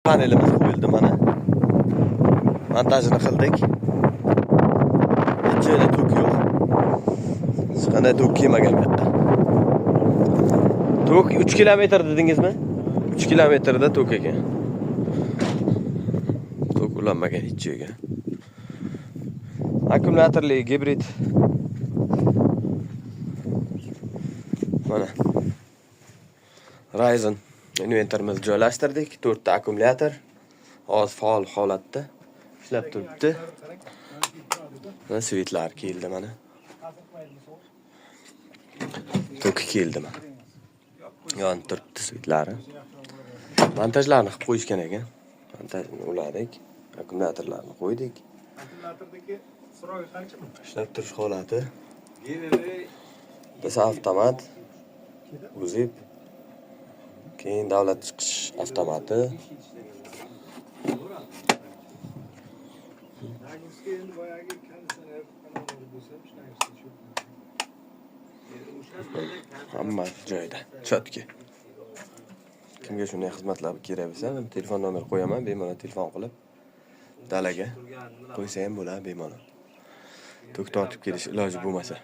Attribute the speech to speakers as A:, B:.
A: Panelimiz qo'yildi mana. Montajini qildik. Hech joyda tok yo'q. Hech qanday tok kelmagan bu yoqqa. Tok 3 kilometr dedingizmi? 3 kilometrda tok ekan. Tok ulanmagan hech joyga. Akkumulyatorli gibrid. Mana. Ryzen inventorimizni joylashtirdik. 4 ta akkumulyator hozir faol holatda ishlab turibdi. Mana svetlar keldi mana. Toki keldi mana. Yonib turibdi svetlari. Montajlarni qilib qo'yishgan ekan. Montajni uladik, akkumulyatorlarni qo'ydik.
B: Akkumulyatorniki сроки qancha?
A: Ishlab turish holati. Bittasi avtomat, UZIP, keyin davlat chiqish avtomati.
B: Nagruska endi boyagi konditsioner kanallar bo'lsa, nagruska tushib.
A: Hamma joyida, chotki. Kimga shunday xizmatlar kerak bo'lsa, men telefon nomer qo'yaman, bemalol telefon qilib dalaga qo'ysa ham bo'ladi bemalol. Tok tortib kelish iloji bo'lmasa.